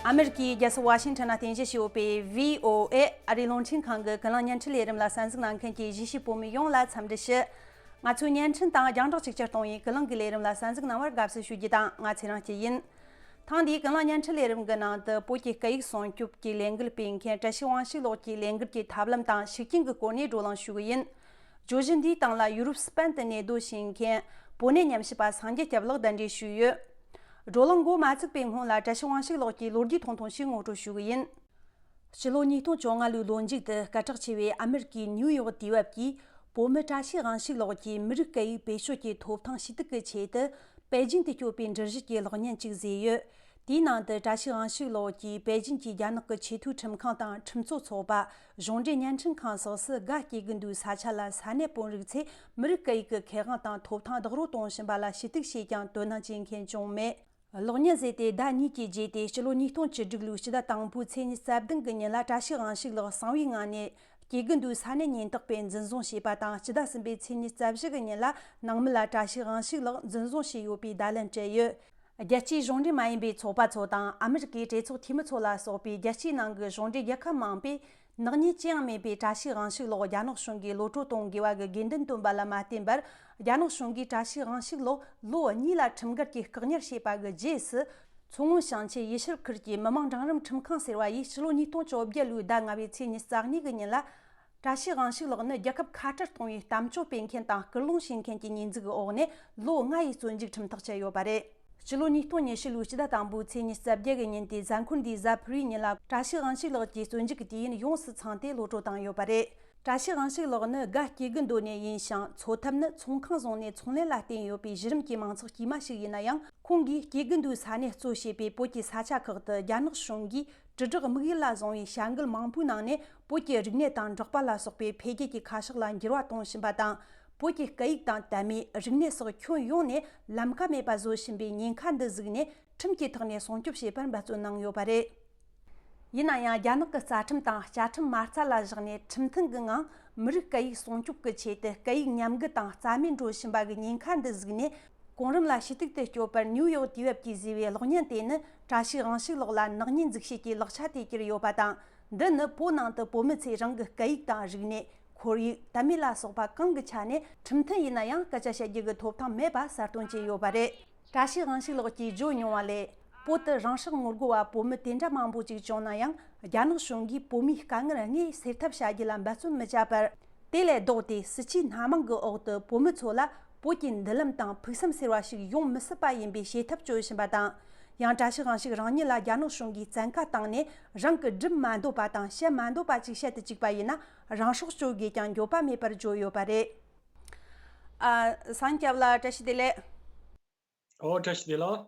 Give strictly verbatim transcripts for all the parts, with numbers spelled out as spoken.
ཨ་མེ་རི་ཀའི་རྒྱལ་ས་ཝ་ཤིང་ཊོན་ན་རྟེན་གཞི་བྱས་ཡོད་པའི་བྷི་ཨོ་ཨེ་ཨ་རིའི་རླུང་འཕྲིན་ཁང་གི་ཀུན་གླེང་བརྙན་འཕྲིན་ལས་རིམ་ལ་གསན་གཟིགས་གནང་མཁན་གྱི་གཞིས་བྱེས་བོད་མི་ཡོངས་ལ་འཚམས་འདྲི་ཞུ། ང་ཚོའི་བརྙན་འཕྲིན་དང་རྒྱང་བསྒྲགས་གཅིག་གྱུར་གཏོང་བའི་ཀུན་གླེང་གི་ལས་རིམ་ལ་གསན་གཟིགས་གནང་བར་དགའ་བསུ་ཞུ་རྒྱུ་དང་། ང་ཚེ་རིང་སྐྱིད་ཡིན། ཐེངས་འདིའི་ཀུན་གླེང་བརྙན་འཕྲིན་ལས་རིམ་གྱི་ནང་དུ་བོད་ཀྱི་སྐད་ཡིག་སྲུང་སྐྱོབ་ཀྱི་ལས་འགུལ་སྤེལ་མཁན་བཀྲ་ཤིས་དབང་ཕྱུག་ལགས་ཀྱི་ལས་འགུལ་གྱི་ཐབས་ལམ་དང་ཤུགས་རྐྱེན་གྱི་སྐོར་ནས་བགྲོ་གླེང་ཞུ་གི་ཡིན། བརྗོད་གཞི་འདིའི་སྟེང་ལ་ཡུ་རོབ་སྤན་དུ་གནས་སྡོད་བྱེད་མཁན་བོད་ནས་ཉམས་ཞིབ་པ་སངས་རྒྱས་སྐྱབས་ལགས་གདན་འདྲེན་ཞུས་ཡོད། བགྲོ་གླེང་འགོ་མ་ཚུགས་པའི་སྔོན་ལ་བཀྲ་ཤིས་དབང་ཕྱུག་ལགས་ཀྱིས་ལོ་རྒྱུས་ཐུང་ཐུང་ཞིག་ངོ་སྤྲོད་ཞུ་གི་ཡིན། སྤྱི་ལོ་ཉིས་སྟོང་བཅོ་ལྔ་ལོའི་ལོ་མཇུག་ཏུ་སྐད་གྲགས་ཆེ་བའི་ཨ་མེ་རི་ཀའི་ནིའུ་ཡོག་དུས་བབ་ཀྱིས་བོད་མི་བཀྲ་ཤིས་དབང་ཕྱུག་ལགས་ཀྱིས་མི་རིགས་སྐད་ཡིག་བེད་སྤྱོད་ཀྱི་ཐོབ་ཐང་ཞུ་གཏུག་གི་ཆེད་དུ་པེ་ཅིང་དུ་སྐྱོད་པའི་འགྲུལ་བཞུད་ཀྱི་གློག་བརྙན་ཅིག་བཟོས་ཡོད། དེའི་ནང་དུ་བཀྲ་ཤིས་དབང་ཕྱུག་ལགས་ཀྱིས་པེ་ཅིང་གི་རྒྱ་ནག་གི་ཆེས་མཐོའི་ཁྲིམས་ཁང་དང་ཁྲིམས་རྩོད་ཚོགས་པ། གཞུང་འབྲེལ་བརྙན་འཕྲིན་ཁང་སོགས་སུ་དགའ་སྐྱེ་གི་འདུག་ས་ཆ་ལ་ས་གནས་དཔོན་རིགས་ཚོས་མི་རིགས་སྐད་ཡིག་གི་ཁེ་དབང་དང་ཐོབ་ཐང་རྡོག་རོལ་གཏོང་བཞིན་པ་ལ་ཞུ་གཏུག་བྱས་ཀྱང་དོ་སྣང་བྱེད་མཁན་བྱུང་མེད། གློག་བརྙན་བཟོས་ཏེ་ཟླ་གཉིས་ཀྱི་རྗེས་ཏེ་སྤྱི་ལོ་ཉིས་སྟོང་བཅུ་དྲུག་ལོའི་སྤྱི་ཟླ་དང་པོའི་ཚེས་ཉི་ཤུ་རྩ་བདུན་གྱི་ཉིན་ལ་བཀྲ་ཤིས་དབང་ཕྱུག་ལགས་གསང་བའི་ངང་ནས་སྐྱེ་རྒུ་མདོའི་ས་གནས་ཉེན་རྟོག་པས་འཛིན་བཟུང་བྱས་པ་དང་། སྤྱི་ཟླ་གསུམ་པའི་ཚེས་ཉི་ཤུ་རྩ་བཞི་གི་ཉིན་ལ་ནང་མི་ལ་བཀྲ་ཤིས་དབང་ཕྱུག་ལགས་འཛིན་བཟུང་བྱས་ཡོད་པའི་བརྡ་ལན་སྤྲད་ཡོད། རྒྱལ་སྤྱིའི་གཞུང་འབྲེལ་མ་ཡིན་པའི་ཚོགས་པ་ཚོ་དང་ཨ་མེ་རི་ཀའི་གྲོས་ཚོགས་འཐུས་མི་ཚོ་ལ་སོགས་པའི་རྒྱལ་སྤྱིའི་ནང་གི་གཞུང་འབྲེལ་རྒྱལ་ཁབ་མང་པོས་ནག་ཉེས་ཅི་ཡང་མེད་པའི་བཀྲ་ཤིས་དབང་ཕྱུག་ལགས་རྒྱ་ནག་གཞུང་གིས་གློད་གྲོལ་གཏོང་དགོས་པ་གི་དགོས་འདུན་བཏོན་པ་ལ་མ་བརྟེན་པར། རྒྱ་ནག་གཞུང་གིས་བཀྲ་ཤིས་དབང་ཕྱུག་ལགས་ལོ་གཉིས་ལ་ཁྲིམས་འགལ་གྱིས་བཀག་ཉར་བྱས་པ་གི་རྗེས་སུ། མཚོ་སྔོན་ཞིང་ཆེན་ཡུལ་ཤུལ་ཁུལ་གྱི་མི་དམངས་འབྲིང་རིམ་ཁྲིམས་ཁང་ཟེར་བ་ཡིས་ཕྱི་ལོ་ཉིས་སྟོང་བཅོ་བརྒྱད་ལོའི་ཟླ་ལྔ་པའི་ཚེས་ཉི་ཤུ་རྩ་གཉིས་གི་ཉིན་ལ། བཀྲ་ཤིས་དབང་ཕྱུག་ལགས་ནི་རྒྱལ་ཁབ་ཁ་བྲལ་གཏོང་བའི་གཏམ་བརྗོད་སྤེལ་མཁན་དང་སྐུལ་སློང་བྱེད་མཁན་གྱི་ཉེས་འཛུགས་ཀྱི་འོག་ནས་ལོ་ལྔ་ཡི་བཙོན་འཇུག་ཁྲིམས་ཐག་བཅད་ཡོད་པ་རེད། སྤྱི་ལོ་ཉིས་སྟོང་ཉི་ཤུ་ལོའི་སྤྱི་ཟླ་དང་པོའི་ཚེས་ཉི་ཤུ་རྩ་བརྒྱད་གི་ཉིན་ཏེ་གཟའ་འཁོར་འདིའི་གཟའ་ཕུར་བུའི་ཉིན་ལ་བཀྲ་ཤིས་དབང་ཕྱུག་ལགས་ཀྱི་བཙོན་འཇུག་གི་དུས་ཡུན་ཡོངས་སུ་ཚང་སྟེ་གློད་གྲོལ་བཏང་ཡོད་པ་རེད། བཀྲ་ཤིས་དབང་ཕྱུག་ལགས་ནི་དགའ་སྐྱེ་རྒུ་མདོ་ནས་ཡིན་ཞིང་། འཚོ་ཐབས་ནི་ཚོང་ཁང་བཟུང་ནས་ཚོང་ལས་ལ་བརྟེན་ཡོད་པའི་གཞི་རིམ་གྱི་མང་ཚོགས་དཀྱུས་མ་ཞིག་ཡིན་ན་ཡང་། ཁོང་གིས་སྐྱེ་རྒུ་མདོའི་ས་གནས་གཙོ་བྱས་པའི་བོད་ཀྱི་ས་ཆ་ཁག་ཏུ་རྒྱ་ནག་གཞུང་གིས་དྲིལ་བསྒྲགས་དམིགས་ཡུལ་ལ་བཟུང་བའི་བྱ་འགུལ་མང་པོའི་ནང་ནས་བོད་ཀྱི་རིག་གནས་དང་འབྲོག་པ་ལ་སོགས་པའི་འཕེལ་རྒྱས་ཀྱི་ཁ་ཕྱོགས་ལ་འགྱུར་བ་གཏོང་བཞིན་པ་དང་། བོད་ཀྱི་སྐད་ཡིག་དང་དད་མོས་རིག་གནས་སོགས་ཁྱོན་ཡོངས་ནས་ལམ་ཁ་མེད་པ་བཟོ་བཞིན་པའི་ཉེན་ཁ་འདི་གཟིགས་ནས། ཁྲིམས་ཀྱི་ཐོག་ནས་སྲུང་སྐྱོབ་བྱེད་པར་འབད་བརྩོན་གནང་ཡོད་པ་རེད། ཡིན་ན་ཡང་རྒྱ་ནག་གི་རྩ་ཁྲིམས་དང་བཅའ་ཁྲིམས་མ་རྩ་ལ་བཞག་ནས་ཁྲིམས་མཐུན་གྱི་ངང་མི་རིགས་སྐད་ཡིག་སྲུང་སྐྱོབ་ཀྱི་ཆེད་དུ་སྐད་ཡིག་ཉམས་རྒུད་དང་རྩ་མེད་འགྲོ་བཞིན་པ་གི་ཉེན་ཁ་འདི་གཟིགས་ནས། གོང་རིམ་ལ་ཞུ་གཏུག་ཏུ་སྐྱོད་པར་ནིའུ་ཡོག་དུས་བབ་ཀྱིས་བཟོས་པའི་གློག་བརྙན་དེ་ནི་བཀྲ་ཤིས་དབང་ཕྱུག་ལགས་ལ་ནག་ཉེས་འཛུགས་བྱེད་ཀྱི་ལག་ཆ་དེ་གྱུར་ཡོད་པ་དང་། འདི་ནི་བོད་ནང་དུ་བོད་མི་ཚོས་རང་གི་སྐད་ཡིག་དང་རིག་གནས། ཁོར་ཡུག་དད་མོས་ལ་སོགས་པ་གང་གི་ཆ་ནས་ཁྲིམས་མཐུན་ཡིན་ན་ཡང་སྐད་ཆ་བཤད་རྒྱུ་གི་ཐོབ་ཐང་མེད་པ་གསལ་སྟོན་བྱས་ཡོད་པ་རེད། བཀྲ་ཤིས་དབང་ཕྱུག་ལགས་ཀྱིས་བརྗོད་མྱོང་བ་ལས། བོད་དུ་རང་སྲོག་ངོ་རྒོལ་བ་བོད་མི་དེ་འདྲ་མང་པོ་ཅིག་བྱུང་ན་ཡང་། རྒྱ་ནག་གཞུང་གིས་བོད་མིའི་དཀའ་ངལ་དངོས་སེལ་ཐབས་བྱ་རྒྱུ་ལ་འབད་བརྩོན་མི་བྱ་བར། དེ་ལས་ལྡོག་སྟེ་སྲིད་ཇུས་སྣ་མང་གི་འོག་ཏུ་བོད་མི་ཚོ་ལ་བོད་ཀྱི་མདུན་ལམ་དང་ཕུགས་བསམ་ཟེར་བ་ཞིག་ཡོང་མི་སྲིད་པ་ཡིན་པའི་བྱེད་ཐབས་སྤྱོད་བཞིན་པ་དང་། ཡང་བཀྲ་ཤིས་དབང་ཕྱུག་རང་ཉིད་ལ་རྒྱ་ནག་གཞུང་གིས་བཙན་བཀའ་བཏང་ནས་རང་གིས་སྒྲུབ་མ་འདོད་པ་དང་བཤད་མ་འདོད་པ་ཅིག་བཤད་དུ་བཅུག་པ་ཡིན་ན་རང་སྲོག་གཅོད་དགོས་ཀྱང་འགྱོད་པ་མེད་པར་བརྗོད་ཡོད་པ་རེད། ཨ། སངས་སྐྱབས་ལགས་བཀྲ་ཤིས་བདེ་ལེགས། ཨོ་བཀྲ་ཤིས་བདེ་ལེགས།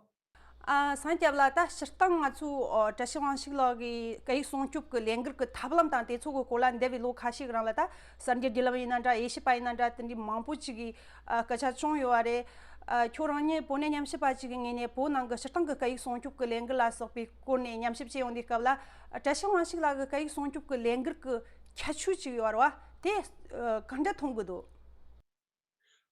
ཨ། སངས་སྐྱབས་ལགས། ད་སྤྱིར་བཏང་ང་ཚོས་ཨོ་བཀྲ་ཤིས་དབང་ཕྱུག་ལགས་ཀྱི་སྐད་ཡིག་སྲུང་སྐྱོབ་ཀྱི་ལས་འགུལ་གྱི་ཐབས་ལམ་དང་དེ་ཚོ་གི་སྐོར་ལ་འདས་པའི་ལོ་ཁ་ཤས་ཀྱི་རིང་ལ་ད་གསར་འགྱུར་བརྒྱུད་ལམ་ཡིན་ན་འདྲ། དབྱེ་ཞིབ་པ་ཡིན་ན་འདྲ། དེ་འདྲའི་མང་པོ་ཅིག་གིས་ཨ་སྐད་ཆ་བྱུང་ཡོད་པ་རེད། ཨ། ཁྱོད་རང་ཉིད་བོད་ནས་ཉམས་ཞིབ་པ་ཅིག་གི་ངོས་ནས་བོད་ནང་གི་སྤྱིར་བཏང་གི་སྐད་ཡིག་སྲུང་སྐྱོབ་ཀྱི་ལས་འགུལ་ལ་སོགས་པའི་སྐོར་ནས་ཉམས་ཞིབ་བྱེད་ཡོང་དུས་སྐབས་ལ། ཨ། བཀྲ་ཤིས་དབང་ཕྱུག་ལགས་ཀྱི་སྐད་ཡིག་སྲུང་སྐྱོབ་ཀྱི་ལས་འགུལ་གྱི་ཁྱད་ཆོས་ཅིག་ཡོད་རེད་བ། དེ་ཨ་ག་འདྲ་མཐོང་གི་འདུག་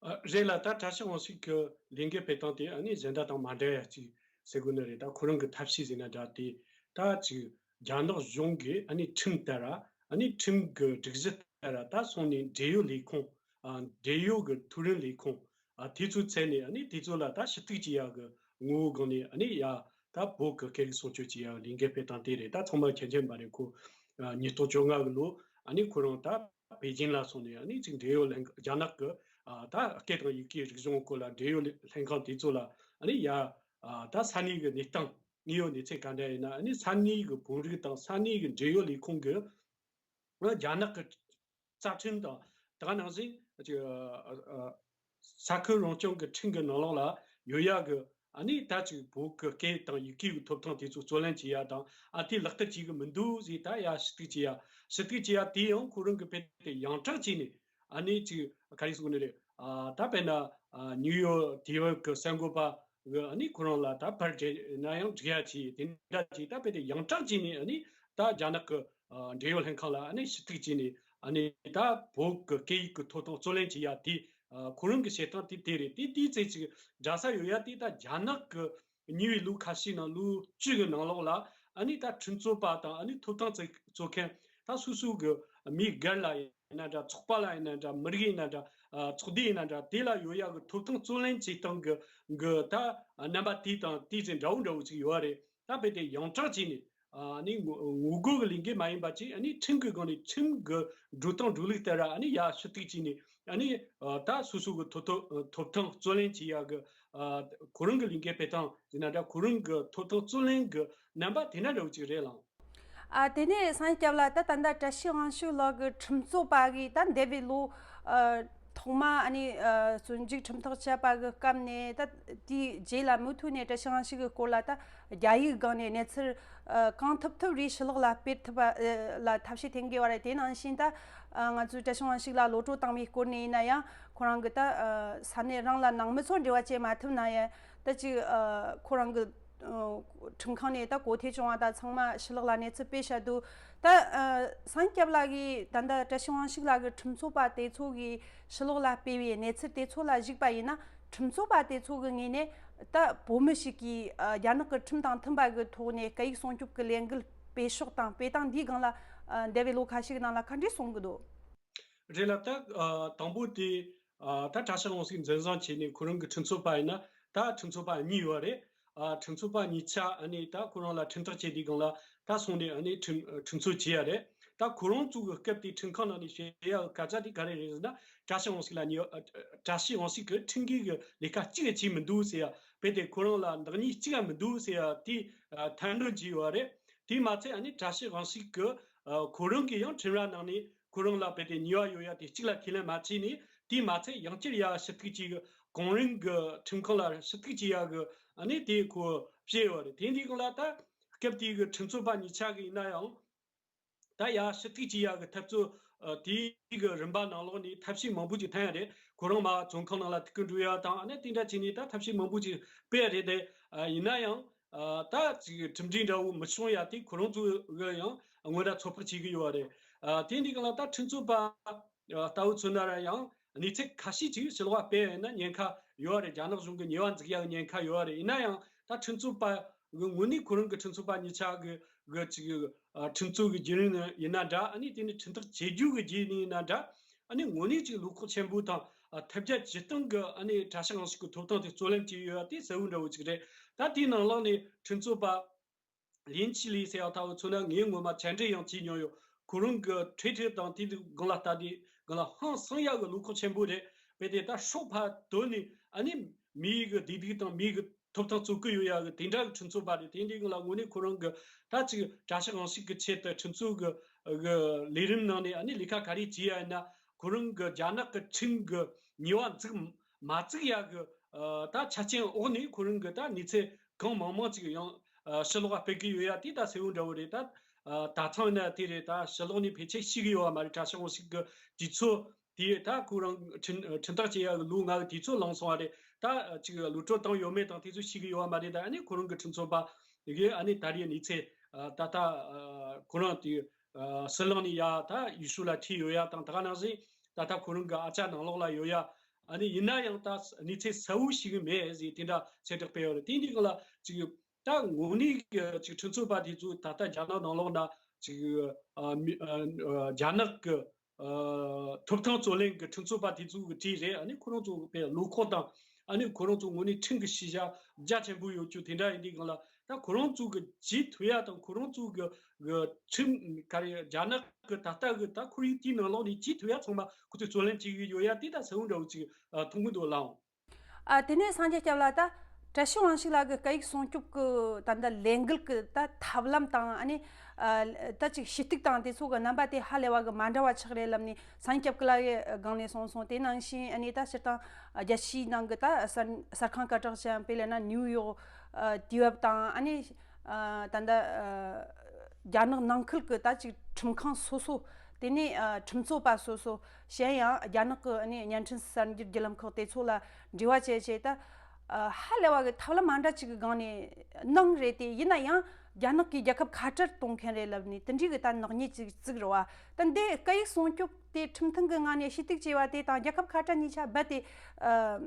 ཨ། རེད་ལ། ད་བཀྲ་ཤིས་དབང་ཕྱུག་གི་ལས་འགུལ་སྤེལ་སྟངས་དེ་ཨ་ནི་གཞན་དག་དང་མ་འདྲ་ཡ་ཅིག་ཟེར་དགོས་ནི་རེད། ད་ཁོ་རང་གི་ཐབས་ཤེས་ཟེར་ན་འདྲ། དེ་ད་ཅིག་རྒྱ་ནག་གཞུང་གི་ཨ་ནི་ཁྲིམས་ལྟར། ཨ་ནི་ཁྲིམས་ཀྱི་སྒྲིག་གཞི་ལྟར་ད་སོང་ནས་འབྲེལ་ཡོད་ལས་ཁུངས། ཨ། འབྲེལ་ཡོད་ཀྱི་མཐོ་རིམ་ལས་ཁུངས། ཨ། དེ་ཚོའི་ཐད་ནས་ཨ་ནི་དེ་ཚོ་ལ་ད་ཞུ་གཏུག་བྱེད་ཡག་གི་ངོ་བོ་སྒང་ནས་ཨ་ནི་ཡ་ད་བོད་ཀྱི་སྐད་ཡིག་སྲུང་སྐྱོབ་བྱེད་ཡག་ལས་འགུལ་སྤེལ་སྟངས་དེ་རེད། ད་ཚང་མ་མཁྱེན་མཁྱེན་པ་རེད། ཁོ་ཨ་ཉིས་སྟོང་བཅོ་ལྔ་གི་ལོ་ཨ་ནི་ཁོ་རང་ད་པེ་ཅིང་ལ་སོང་ནས་ཨ་ནི་ཅིག་འབྲེལ་ཡོད་ལྷན་རྒྱ་ནག་གི་ཨ་ད་སྐད་དང་ཡི་གེའི་རིག་གཞུང་སྐོར་ལ་འབྲེལ་ཡོད་ལྷན་ཁང་དེ་ཚོ་ལ་ཨ་ནི་ཡ་ཨ་ད་ས་གནས་ཀྱི་གནས་སྟངས། དངོས་ཡོད་གནས་ཚུལ་ག་འདྲ་ཡིན་ན། ཨ་ནི་ས་གནས་ཀྱི་བོད་རིགས་དང་ས་གནས་ཀྱི་འབྲེལ་ཡོད་ལས་ཁུངས་ཀྱི་རྒྱ་ནག་གི་རྩ་ཁྲིམས་དང་། ད་ག་ནང་བཞིན་ཅིག་ཨ་ཨ་ས་ཁུལ་རང་སྐྱོང་གི་ཁྲིམས་ཀྱི་ནང་ལོགས་ལ་ཡོད་ཡག་གི་ཨ་ནི་ད་ཅིག་བོད་ཀྱི་སྐད་དང་ཡི་གེ་གི་ཐོབ་ཐང་དེ་ཚོ་རྩོད་ལེན་བྱེད་ཡག་དང་། ཨ། དེ་ལག་བསྟར་བྱེད་ཀྱི་མི་འདུག་ཟེར་ད་ཡ་ཞུ་གཏུག་བྱེད་ཡག་ཞུ་གཏུག་བྱེད་ཡག་དེ་ཡང་ཁོ་རང་གི་དཔེ་དེ་ཡང་དྲག་བྱས་ནས། ཨ་ནི་ཅིག་ག་རེ་ཟེར་དགོས་ནི་རེད། ཨ། ད་དཔེར་ན་ཨ་ནིའུ་ཡོག་དུས་བབ་ཀྱི་གསར་འགོད་པ་གི་ཨ་ནི་ཁོ་རང་ལ་ད་ཕར་འབྲེལ་ན་ཡང་འགྲིག་ཡ་བྱས། དེ་འདྲ་བྱས་ད་དཔེ་དེ་ཡང་དྲག་བྱས་ནས། ཨ་ནི་ད་རྒྱ་ནག་གི་ཨ་འབྲེལ་ཡོད་ལྷན་ཁང་ལ་ཨ་ནི་ཞུ་གཏུག་བྱས་ནས། ཨ་ནི་ད་བོད་ཀྱི་སྐད་ཡིག་གི་ཐོབ་ཐང་རྩོད་ལེན་བྱེད་ཡ་དེ། ཨ། ཁོ་རང་གི་བྱེད་སྟངས་དེ་དེ་རེད། དེ་དེའི་ཚེ་ཅིག་འདྲ་ས་ཡོད་ཡ་དེ་ད་རྒྱ་ནག་གི་ཉེ་བའི་ལོ་ཁ་ཤས་ནང་ལོ་བཅུ་གི་ནང་ལོགས་ལ། ཨ། ཨ་ནི་ད་ཁྲིམས་རྩོད་པ་དང་ཨ་ནི་ཐོབ་ཐང་རྩོད་རྩོད་མཁན་ད་སོ་སོ་གི་མི་སྒེར་ལ་ཡིན་ན་འདྲ། ཚོགས་པ་ལ་ཡིན་ན་འདྲ། མི་རིགས་ཡིན་ན་འདྲ། ཨ་ཚོགས་སྡེ་ཡིན་ན་འདྲ། དེ་ལ་ཡོད་ཡག་གི་ཐོབ་ཐང་རྩོད་ལེན་བྱེད་སྟངས་གི་གི་ད་རྣམ་པ་དེ་དང་དེ་ཚོ་འདྲ་བོ་འདྲ་བོ་ཅིག་ཡོད་རེད། ད་རྦད་དེ་ཡོངས་གྲགས་བྱས་ནས་ཨ་ནི་ངོ་ངོ་རྒོལ་གི་ལས་འགུལ་མ་ཡིན་པ་ཅིག་ཨ་ནི་ཁྲིམས་ཀྱི་སྒང་ནས་ཁྲིམས་ཀྱི་འགྲོ་སྟངས་འགྲོ་ལུགས་ལྟར་ཨ་ནི་ཡར་ཞུ་གཏུག་བྱས་ནས་ཨ་ནི་ཨ་ད་སོ་སོ་གི་ཐོབ་ཐང་ཐོབ་ཐང་རྩོད་ལེན་བྱེད་ཡག་གི་ཨ་ཁོ་རང་གི་ལས་འགུལ་སྤེལ་སྟངས་ཡིན་ན་འདྲ། ཁོ་རང་གི་ཐོབ་ཐང་རྩོད་ལེན་གི་རྣམ་པ་དེ་འདྲ་འདྲ་བོ་ཅིག་རེད་ལགས། ཨ་དེ་ནས་སངས་རྒྱས་སྐྱབས་ལགས། ད་ད་ལྟ་བཀྲ་ཤིས་དབང་ཕྱུག་ལགས་ཀྱི་ཁྲིམས་རྩོད་པ་གི་ད་འདས་པའི་ལོ་ཨ་ཐོག་མ་ཨ་ནི་ཨ་བཙོན་འཇུག་ཁྲིམས་ཐག་བཅད་པ་གི་སྐབས་ནས། ད་དེའི་རྗེས་ལ་མུ་མཐུད་ནས་བཀྲ་ཤིས་དབང་ཕྱུག་གི་སྐོར་ལ་ད་རྒྱ་ཡིག་སྒང་ནས་གནས་ཚུལ་ཨ་གང་ཐུབ་ཐུབ་རེ་ཕྱི་ལོགས་ལ་སྤེལ་ཐུབ་པ་ཨ་ལ་ཐབས་ཤེས་བསྟེན་གི་ཡོད་རེད། དེ་ནང་བཞིན་ད་ཨ་ང་ཚོས་བཀྲ་ཤིས་དབང་ཕྱུག་ལ་གློད་གྲོལ་བཏང་བའི་སྐོར་ནས་ཡིན་ན་ཡང་། ཁོ་རང་གི་ད་ཨ་ས་གནས་རང་ལ་ནང་མི་ཚོར་འབྲེལ་བ་བྱེད་མ་ཐུབ་ན་ཡང་། ད་ཅིག་ཨ་ཁོ་རང་གི་ཨ་ཁྲིམས་ཁང་ནས་ད་གོ་ཐོས་བྱུང་བ་དང་ཚང་མ་ཕྱི་ལོགས་ལ་གནས་ཚུལ་སྤེལ་བཞག་འདུག་ད་ཨ་སངས་རྒྱས་སྐྱབས་ལགས་ཀྱིས་ད་ལྟ་བཀྲ་ཤིས་དབང་ཕྱུག་ལགས་ཀྱི་ཁྲིམས་རྩོད་པ་དེ་ཚོ་གིས་ཕྱི་ལོགས་ལ་སྤེལ་བའི་གནས་ཚུལ་དེ་ཚོ་ལ་གཞིགས་པ་ཡིན་ན། ཁྲིམས་རྩོད་པ་དེ་ཚོ་གི་ངོས་ནས་ད་བོད་མི་ཞིག་གིས་ཨ་རྒྱ་ནག་གི་ཁྲིམས་དང་མཐུན་པ་གི་ཐོག་ནས་སྐད་ཡིག་སྲུང་སྐྱོབ་ཀྱི་ལས་འགུལ་སྤེལ་ཕྱོགས་དང་སྤེལ་སྟངས་འདིའི་སྒང་ལ་ཨ་འདས་པའི་ལོ་ཁ་ཤས་ཀྱི་ནང་ལ་ག་འདྲས་གསུང་གི་འདུག་རེད་ལགས། ད་ཨ་དང་པོ་དེ་ཨ་ད་བཀྲ་ཤིས་དབང་ཕྱུག་འཛིན་བཟུང་བྱས་ནས་ཁོ་རང་གི་ཁྲིམས་རྩོད་པ་ཡིན་ན། ད་ཁྲིམས་རྩོད་པ་གཉིས་ཡོད་རེད། ཨ་ཁྲིམས་རྩོད་པ་གཉིས་ཆ་ཨ་ནི་ད་ཁོ་རང་ལ་ཁྲིམས་ཐག་བཅད་དུས་སྒང་ལ་ད་སོང་ནས་ཨ་ནི་ཁྲིམས་ཁྲིམས་རྩོད་བྱས་ཡ་རེད། ད་ཁོ་རང་ཚོ་གི་སྐབས་དེ་ཁྲིམས་ཁང་ནང་ནས་བཤད་ཡ་གི་སྐད་ཆ་དེ་ག་རེ་རེད་ཟེར་ན། བཀྲ་ཤིས་དབང་ཕྱུག་ལ་ཉེས་ཨ་བཀྲ་ཤིས་དབང་ཕྱུག་གི་ཁྲིམས་འགལ་གྱི་ལས་ཀ་གཅིག་ཡང་བྱས་མི་འདུག་ཟེར་ཡ། རྦད་དེ་ཁོ་རང་ལ་བདག་ཉིད་གཅིག་ཡང་མི་འདུག་ཟེར་ཡ་དེ་ཨ་ཐེར་འདོན་བྱས་ཡོད་རེད། དེ་མ་ཚད་ཨ་ནི་བཀྲ་ཤིས་དབང་ཕྱུག་གི་ཨ་ཁོ་རང་གིས་ཡང་ཁྲིམས་ར་ནང་ནས་ཁོ་རང་ལ་རྦད་དེ་ཉེས་པ་ཡོད་ཡ་དེ་གཅིག་ལ་ཁས་ལེན་མ་བྱས་ནས། དེ་མ་ཚད་ཡང་བསྐྱར་ཡ་ཞུ་གཏུག་ཅིག་གོང་རིམ་གྱི་ཁྲིམས་ཁང་ལ་ཞུ་གཏུག་བྱེད་ཡ་གི་ཨ་ནི་དེ་ཁོ་བཤད་ཡོད་རེད། དེ་འདི་སྒང་ལ་ད་སྐབས་དེའི་གི་ཁྲིམས་རྩོད་པ་གཉིས་ཆ་གི་ཡིན་ན་ཡང་། ད་ཡ་ཞུ་གཏུག་བྱེད་ཡ་གི་འཐབ་རྩོད་ཨ་དེའི་གི་རིམ་པ་ནང་ལོགས་ནས་ཐབས་ཤེས་མང་པོ་ཅིག་འཐེན་ཡ་རེད། ཁོ་རང་མར་བཙོན་ཁང་ནང་ལ་ཐུག་གི་འགྲོ་ཡ་དང་། ཨ་ནི་དེ་འདྲ་བྱས་ནས་ད་ཐབས་ཤེས་མང་པོ་ཅིག་སྤེལ་ཡ་རེད་དེ། ཨ་ཡིན་ན་ཡང་། ཨ་ད་ཅིག་གྲུབ་འབྲས་འདྲ་བོ་མི་བྱུང་ཡ་དེ་ཁོ་རང་ཚོ་གི་ཡང་དངོས་འབྲེལ་ཚོད་དཔག་བྱེད་ཀྱི་ཡོད་རེད། ཨ་དེ་འདི་ག་ལ་ད་ཁྲིམས་རྩོད་པ་ཨ་ལྟ་བུ་མཚོན་ན་ར་ཡང་གནས་ཚུལ་ཁ་ཤས་ཅིག་ཕྱི་ལོགས་པ་སྤེལ་ཡོད་ན་ཉེན་ཁ་ཡོད་རེད། རྒྱ་ནག་གཞུང་གི་ཉེས་པ་འཛུགས་ཡ་གི་ཉེན་ཁ་ཡོད་རེད། ཡིན་ན་ཡང་ད་ཁྲིམས་རྩོད་པ་གི་ངོས་ནས་ཁོ་རང་གི་ཁྲིམས་རྩོད་པ་གཉིས་ཆ་གི་གི་ཅིག་ཨ་ཁྲིམས་རྩོད་གི་བརྒྱུད་རིམ་ཡིན་ན་འདྲ། ཨ་ནི་དེ་ནི་ཁྲིམས་ཐག་བཅད་རྒྱུ་གི་བརྒྱུད་རིམ་ཡིན་ན་འདྲ། ཨ་ནི་དངོས་གནས་ཅིག་བློ་ཁོག་ཆེན་པོ་དང་ཨ་ཐབས་བརྒྱ་ཇུས་སྟོང་གི་ཨ་ནི་བཀྲ་ཤིས་དབང་ཕྱུག་གི་ཐོབ་ཐང་དེ་རྩོད་ལེན་བྱས་ཡོད་ཡ་དེ་གསལ་བོ་འདྲ་བོ་ཅིག་རེད། ད་དེའི་ནང་ལོགས་ནས་ཁྲིམས་རྩོད་པ་ལིན་ཆི་ལི་ཟེར་ཡ་ལྟ་བུ་མཚོན་ན་ངས་སྔོན་མ་མཇལ་འཕྲད་ཡང་བྱས་མྱོང་ཡོད། ཁོ་རང་གི་ཊུའི་ཊར་དང་དེ་དུས་སྒང་ལ་ལྟ་དུས་སྒང་ལ་ཧང་སང་ཡ་གི་བློ་ཁོག་ཆེན་པོ་རེད། རྦད་དེ་ད་སྲོག་ཕར་དོར་ནས་ཨ་ནི་མི་ཡི་གི་བདེ་སྡུག་དང་མི་ཡི་གི་ཐོབ་ཐང་རྩོད་ཀྱི་ཡོད་ཡ་གི་དེ་འདྲ་གི་ཁྲིམས་རྩོད་པ་རེད། དེ་འདྲའི་སྒང་ལ་དངོས་གནས་ཁོ་རང་གི་ད་ཅིག་བཀྲ་ཤིས་དབང་ཕྱུག་གི་ཆེད་དུ་ཁྲིམས་རྩོད་གི་གི་ལས་རིམ་ནང་ནས་ཨ་ནི་ལས་ཀ་ག་རེ་བྱས་ཡ་ཡིན་ན། ཁོ་རང་གི་རྒྱ་ནག་གི་ཁྲིམས་གི་ཉེས་པ་འཛུགས་མ་བཙུགས་ཡ་གི་ཨ་ད་ཆ་རྐྱེན་འོག་ནས་ཁོ་རང་གི་ད་གནས་ཚུལ་གང་མང་མང་ཅིག་ཡང་ཨ་ཕྱི་ལོགས་ལ་སྤེལ་གི་ཡོད་ཡ་དེ་ད་གསལ་བོ་འདྲ་བོ་རེད། ད་ཨ་ད་ཐེངས་ན་དེ་རེད། ད་ཕྱི་ལོགས་ནས་ཕལ་ཆེར་ཤེས་གི་ཡོད་བ་མ་རེད། བཀྲ་ཤིས་དབང་ཕྱུག་གི་དུས་ཚོད་དེ་ད་ཁོ་རང་ཁྲིམས་ཁྲིམས་ཐག་བཅད་ཡ་གི་ལོ་ལྔ་གི་དུས་ཚོད་ལངས་སོང་བ་རེད། ད་ཅིག་གློད་གྲོལ་བཏང་ཡོད་མེད་དང་དེ་ཚོ་ཤེས་གི་ཡོད་བ་མ་རེད། ད་ཨ་ནི་ཁོ་རང་གི་ཁྲིམས་རྩོད་པ་གི་ཨ་ནི་ད་རེས་གནས་ཚུལ་ཨ་ད་ལྟ་ཨ་ཁོ་རང་དེ་ཨ་ཟི་ལིང་ནས་ཡ་ད་ཡུལ་ཤུལ་ལ་ཁྲིད་ཡོད་ཡ་དང་། ད་ག་ནང་བཞིན་ད་ལྟ་ཁོ་རང་གི་ཨ་ཅག་ནང་ལོགས་ལ་ཡོད་ཡ། ཨ་ནི་ཡིན་ན་ཡང་ད་གནས་ཚུལ་གསལ་བོ་ཞིག་མེད་ཟེར་དེ་འདྲ་གསལ་བསྒྲགས་སྤེལ་ཡོད་རེད། དེ་འདི་ག་ལ་ཅིག་ད་དངོས་གནས་ཀྱི་ཅིག་ཁྲིམས་རྩོད་པ་དེ་ཚོ་ད་ལྟ་རྒྱ་ནག་ནང་ལོགས་ན་ཅིག་ཨ་མི་ཨ་རྒྱ་ནག་གི་ཨ་ཐོབ་ཐང་རྩོད་ལེན་གྱི་ཁྲིམས་རྩོད་པ་དེ་ཚོ་གི་གྲས་རེད། ཨ་ནི་ཁོ་རང་ཚོ་དཔེ་བློ་ཁོག་དང་ཨ་ནི་ཁོ་རང་ཚོ་དངོས་གནས་ཁྲིམས་ཀྱི་ཤེས་བྱ་རྒྱ་ཆེན་པོ་ཡོད་རྒྱུ་དེ་འདྲ་ཡིན་དུས་སྒང་ལ། ད་ཁོ་རང་ཚོ་གི་བྱེད་ཐུབ་ཡ་དང་ཁོ་རང་ཚོ་གི་གི་ཁྲིམས་ག་རེ་རྒྱ་ནག་གི་ད་ལྟ་གི་ད་ཁོར་ཡུག་དེའི་ནང་ལོགས་ནས་བྱེད་ཐུབ་ཡ་ཚང་མ་ཁོ་ཚོས་རྩོད་ལེན་བྱེད་ཀྱི་ཡོད་ཡ་དེ་ད་གསལ་བོ་འདྲ་བོ་ཅིག་ཨ་མཐོང་གི་འདུག་ལགས། ཨ་དེ་ནས་སངས་རྒྱས་སྐྱབས་ལགས། ད་བཀྲ་ཤིས་དབང་ཕྱུག་ལགས་ཀྱི་སྐད་ཡིག་སྲུང་སྐྱོབ་ཀྱི་ད་ལྟ་ལས་འགུལ་གྱི་ད་ཐབས་ལམ་དང་། ཨ་ནི་ཨ་ད་ཅིག་ཞུ་གཏུག་དང་དེ་ཚོ་གི་རྣམ་པ་དེ་ཧ་ལས་པ་གི་མ་འདྲ་བ་ཆགས་རེད་ལབ་ནས་སངས་རྒྱས་སྐྱབས་ལགས་ཀྱི་སྒང་ནས་གསུངས་སོང་། དེ་ནང་བཞིན་ཨ་ནི་ད་སྤྱིར་བཏང་རྒྱལ་སྤྱིའི་ནང་གི་ད་གསར་གསར་ཁང་སྐད་གྲགས་ཅན་དཔེ་ལབ་ན་ནིའུ་ཡོག་ཨ་དུས་བབ་དང་། ཨ་ནི་ཨ་ད་ལྟ་ཨ་རྒྱ་ནག་ནང་ཁུལ་གྱི་ད་ཅིག་ཁྲིམས་ཁང་སོ་སོ། དེ་ནས་ཨ་ཁྲིམས་རྩོད་པ་སོ་སོ། གཞན་ཡང་རྒྱ་ནག་གི་ཨ་ནི་བརྙན་འཕྲིན་གསར་འགྱུར་བརྒྱུད་ལམ་ཁག་དེ་ཚོ་ལ་འབྲེལ་བ་བྱས་བྱས། ད་ཨ་ཧ་ལས་པ་གི་ཐབས་ལམ་མ་འདྲ་ཅིག་གི་སྒང་ནས་གནང་རེད་དེ། ཡིན་ན་ཡང་རྒྱ་ནག་གིས་རྒྱལ་ཁབ་ཁ་བྲལ་གཏོང་མཁན་རེད་ལབ་ནས་དེ་འདྲའི་གི་ད་ནག་ཉེས་ཅིག་བཙུགས་རེད་བ། ད་འདི་སྐད་ཡིག་སྲུང་སྐྱོབ་དེ་ཁྲིམས་མཐུན་གི་ངང་ནས་ཞུ་གཏུག་བྱས་པ་དེ་དང་རྒྱལ་ཁབ་ཁ་བྲལ་གཉིས་ཆ་རྦད་དེ་ཨ་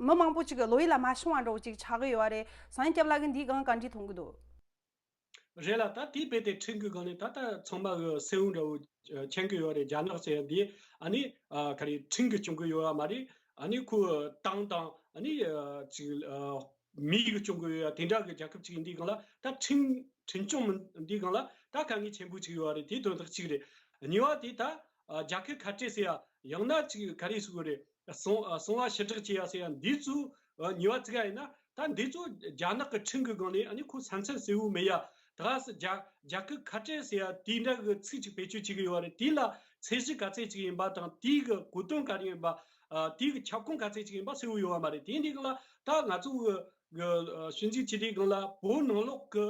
མི་མང་པོ་ཅིག་གི་བློ་ཡུལ་ལ་མ་ཤོང་བ་འདྲ་བོ་ཅིག་ཆགས་གི་ཡོད་བ་རེད། སངས་རྒྱས་སྐྱབས་ལགས་ཀྱིས་འདིའི་སྒང་ག་འདྲས་མཐོང་གི་འདུག་རེད་ལ། ད་དེའི་དཔེ་དེ་ཁྲིམས་ཀྱི་སྒང་ནས་ད་ལྟ་ཚང་མ་གི་གསལ་བོ་འདྲ་བོ་མཁྱེན་གི་ཡོད་རེད། རྒྱ་ནག་ཟེར་ཡ་འདི་ཨ་ནི་ག་རེ་ཁྲིམས་ཀྱིས་སྐྱོང་གི་ཡོད་པ་མ་རེད། ཨ་ནི་ཁོའི་ཏང་དང་ཨ་ནི་ཅིག་མི་གིས་སྐྱོང་གི་ཡོད་ཡ་དེ་འདྲ་གི་རྒྱལ་ཁབ་ཅིག་ཡིན་དུས་སྒང་ལ། ད་ཁྲིམས་ཁྲིམས་སྐྱོང་མི་འདུག་སྒང་ལ་ད་དཀའ་ངལ་ཆེན་པོ་ཅིག་ཡོད་རེད། དེ་དོན་དག་གཅིག་རེད། གཉིས་པ་དེ་ད་རྒྱལ་ཁབ་ཁ་བྲལ་ཟེར་ཡ། ཡང་ན་ཅིག་ག་རེ་ཟེར་དགོས་རེད། གསང་གསང་བ་ཕྱིར་བསྒྲགས་བྱེད་ཡ་ཟེར་ཡ་འདི་ཚོ་ཉེས་པ་བཙུགས་ཡ་ཡིན་ན། ད་འདི་ཚོ་རྒྱ་ནག་གི་ཁྲིམས་ཀྱི་སྒང་ནས་ཨ་ནི་ཁོ་ས་མཚམས་གསལ་བོ་མེད་ཡ། ད་ག་སེ་རྒྱ་རྒྱལ་ཁབ་ཁ་བྲལ་ཟེར་ཡ་དེ་འདྲ་གི་ཚིག་ཅིག་བེད་སྤྱོད་བྱེད་ཀྱི་ཡོད་རེད། དེ་ལ་ཚད་གཞི་ག་ཚད་ཅིག་ཡིན་པ་དང་། དེའི་གི་གོ་དོན་ག་རེ་ཡིན་པ། ཨ་དེའི་གི་ཁྱབ་ཁོངས་ག་ཚད་ཅིག་ཡིན་པ་གསལ་བོ་ཡོད་པ་མ་རེད། དེ་འདི་སྒང་ལ་ད་ང་ཚོ་གི་གི་ཨ་ཞིབ་འཇུག་བྱེད་དུས་སྒང་ལ་བོད་ནང་ལོགས་གི་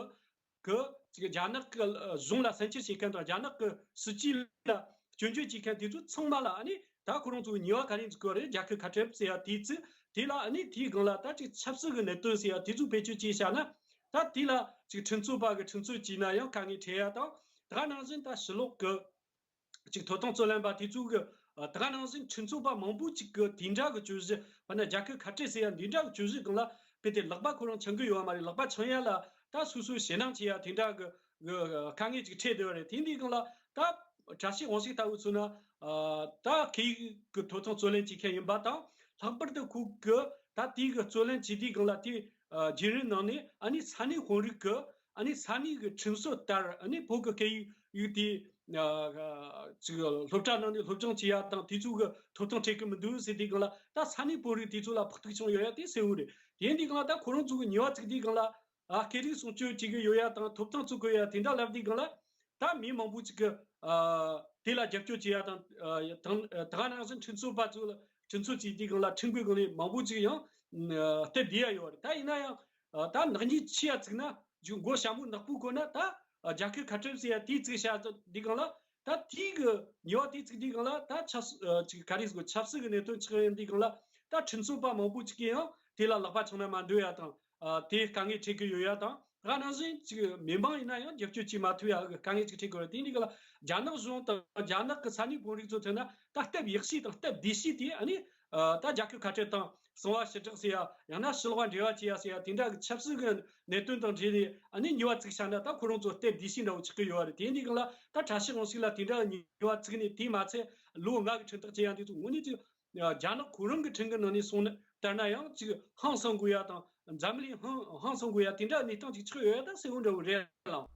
གི་ཅིག་རྒྱ་ནག་གི་ཨ་གཞུང་ལ་སེམས་ཁྲལ་བྱེད་མཁན་དང་། རྒྱ་ནག་གི་སྲིད་ཇུས་ལ་སྐྱོན་བརྗོད་བྱེད་མཁན་དེ་ཚོ་ཚང་མ་ལ་ཨ་ནི་ད་ཁོ་རང་ཚོ་གི་ཉེས་པ་ག་རེ་འཛུགས་ཀྱི་ཡོད་རེད། རྒྱལ་ཁབ་ཁ་བྲལ་ཟེར་ཡ་དེའི་ཚིག་དེ་ལ། ཨ་ནི་དེའི་སྒང་ལ་ད་ཅིག་ཆབ་སྲིད་ཀྱི་གནད་དོན་ཟེར་ཡ་དེ་ཚོ་བེད་སྤྱོད་བྱས་བཞག་ན། ད་དེ་ལ་ཅིག་ཁྲིམས་རྩོད་པ་གིས་ཁྲིམས་རྩོད་བྱས་ན་ཡང་དཀའ་ངལ་འཕྲད་ཡ་དང་། ད་ག་ནང་བཞིན་ད་ཕྱི་ལོགས་ཀྱི་ཅིག་ཐོབ་ཐང་རྩོད་ལེན་པ་དེ་ཚོ་གི་ཨ་ད་ག་ནང་བཞིན་ཁྲིམས་རྩོད་པ་མང་པོ་ཅིག་གིས་དེ་འདྲ་གི་གྱོད་གཞི། དཔེར་ན་རྒྱལ་ཁབ་ཁ་བྲལ་ཟེར་ཡ་འདི་འདྲ་གི་གྱོད་གཞི་སྒང་ལ་དཔེ་དེ་ལག་པ་ཁོ་རང་འཆང་གི་ཡོད་པ་མ་རེད། ལག་པ་འཆང་ཡ་ལ་ད་སོ་སོའི་ཞེད་སྣང་བྱེད་ཡ་དེ་འདྲ་གི་གི་དཀའ་ངལ་ཅིག་འཕྲད་བསྡད་པ་རེད། དེ་འདི་སྒང་ལ་ད་བཀྲ་ཤིས་དབང་ཕྱུག་ལྟ་བུ་མཚོན་ན། ཨ་ད་སྐད་ཡིག་གི་ཐོབ་ཐང་རྩོད་ལེན་བྱེད་མཁན་ཡིན་པ་དང་། ལྷག་པར་དུ་ཁོ་གི་ད་དེའི་གི་རྩོད་ལེན་བྱེད་དུས་སྒང་ལ་དེ་ཨ་རྒྱུན་རིང་ནང་ནས་ཨ་ནི་ས་གནས་དཔོན་རིགས་གི་ཨ་ནི་ས་གནས་ཀྱི་ཁྲིམས་སྲོལ་ལྟར་ཨ་ནི་བོད་ཀྱི་སྐད་ཡིག་ཡིག་དེ་ཨ་ཅིག་སློབ་གྲྭ་ནང་ནས་སློབ་སྦྱོང་བྱེད་ཡ་དང་དེ་ཚོ་གི་ཐོབ་ཐང་སྤྲད་ཀྱི་མི་འདུག་ཟེར་དུས་སྒང་ལ། ད་ས་གནས་དཔོན་རིགས་དེ་ཚོ་ལ་ཕོག་ཐུག་བྱུང་ཡོད་ཡ་དེ་གསལ་བོ་རེད། དེ་ཡིན་དུས་སྒང་ལ་ད་ཁོ་རང་ཚོ་གི་ཉེས་པ་བཙུགས་དུས་སྒང་ལ། ཨ་སྐད་རིགས་སྲུང་སྐྱོབ་བྱེད་ཀྱི་ཡོད་ཡ་དང་ཐོབ་ཐང་རྩོད་ཀྱི་ཡོད་ཡ་དེ་འདྲ་ལབ་དུས་སྒང་ལ། ད་མི་མང་པོ་ཅིག་གིས་ཨ་དེ་ལ་རྒྱབ་སྐྱོར་བྱེད་ཡ་དང་། ཨ་དང་ད་ག་ནང་བཞིན་ཁྲིམས་རྩོད་པ་ཚོ་ལ་ཁྲིམས་རྩོད་བྱེད་དུས་སྒང་ལ་ཁྲིམས་ཀྱི་སྒང་ནས་མང་པོ་ཅིག་ཡང་ཨ་སྟབས་བདེ་ཡ་ཡོད་རེད། ད་ཡིན་ན་ཡང་། ཨ་ད་ནག་ཉེས་ཆེ་ཡ་བཙུགས་ན། ཇུ་མགོ་ཞྭ་མོ་ནག་པོ་གོན་ན་ད་ཨ་རྒྱལ་ཁབ་ཁ་བྲལ་ཟེར་ཡ་དེ་བཙུགས་བཞག་དུས་སྒང་ལ། ད་དེའི་གི་ཉེས་པ་དེ་བཙུགས་དུས་སྒང་ལ། ད་ཆབ་སྲིད་ཨ་ཅིག་ག་རེ་ཟེར་དགོས། ཆབ་སྲིད་ཀྱི་གནད་དོན་ཆགས་ཡོང་དུས་སྒང་ལ། ད་ཁྲིམས་རྩོད་པ་མང་པོ་ཅིག་གིས་ཡང་དེ་ལ་ལག་པ་འཆང་ན་མ་འདོད་ཡ་དང་། ཨ་དེ་དཀའ་ངལ་འཕྲད་ཀྱི་ཡོད་ཡ་དང་། ད་ག་ནང་བཞིན་ཅིག་མི་མང་ཡིན་ན་ཡང་རྒྱབ་སྐྱོར་བྱེད་མ་ཐུབ་ཡ་གི་དཀའ་ངལ་ཅིག་འཕྲད་ཀྱི་ཡོད་རེད། དེ་འདི་ག་ལ་རྒྱ་ནག་གཞུང་དང་རྒྱ་ནག་གི་ས་གནས་དཔོན་རིགས་ཚོ་མཚོན་ན། ད་སྟབས་ཡག་ཤོས་དང་སྟབས་བདེ་ཤོས་དེ་ཨ་ནི་ཨ་ད་རྒྱལ་ཁབ་ཁ་བྲལ་དང་། གསང་བ་ཕྱིར་བསྒྲགས་ཟེར་ཡ། ཡང་ན་ཕྱི་ལོགས་འབྲེལ་བ་བྱེད་ཡ་ཟེར་ཡ། དེ་འདྲ་གི་ཆབ་སྲིད་ཀྱི་གནད་དོན་དང་འབྲེལ་ནས་ཨ་ནི་ཉེས་པ་བཙུགས་བཞག་ན། ད་ཁོ་རང་ཚོ་སྟབས་བདེ་ཤོས་འདྲ་བོ་ཆགས་ཀྱི་ཡོད་རེད། དེ་འདི་ག་ལ་ད་བཀྲ་ཤིས་དབང་ཕྱུག་ལ་དེ་འདྲ་གི་ཉེས་པ་བཙུགས་ནས། དེ་མ་ཚད་ལོ་ལྔ་གི་ཁྲིམས་ཐག་བཅད་ཡ་འདི་ཚོ་དངོས་གནས་ཀྱི་རྒྱ་ནག་ཁོ་རང་གི་ཁྲིམས་ཀྱི་ནང་ནས་སོང་ན་ལྟར་ན་ཡང་ཅིག་ཧང་སང་དགོས་ཡ་དང་། འཛམ་གླིང་ཧང་ཧང་སང་དགོས་ཡ་དེ་འདྲ་གནས་སྟངས་ཅིག་ཆགས་ཡོད་ཡ་ད་གསལ་བོ་འདྲ་བོ་རེད་ལགས།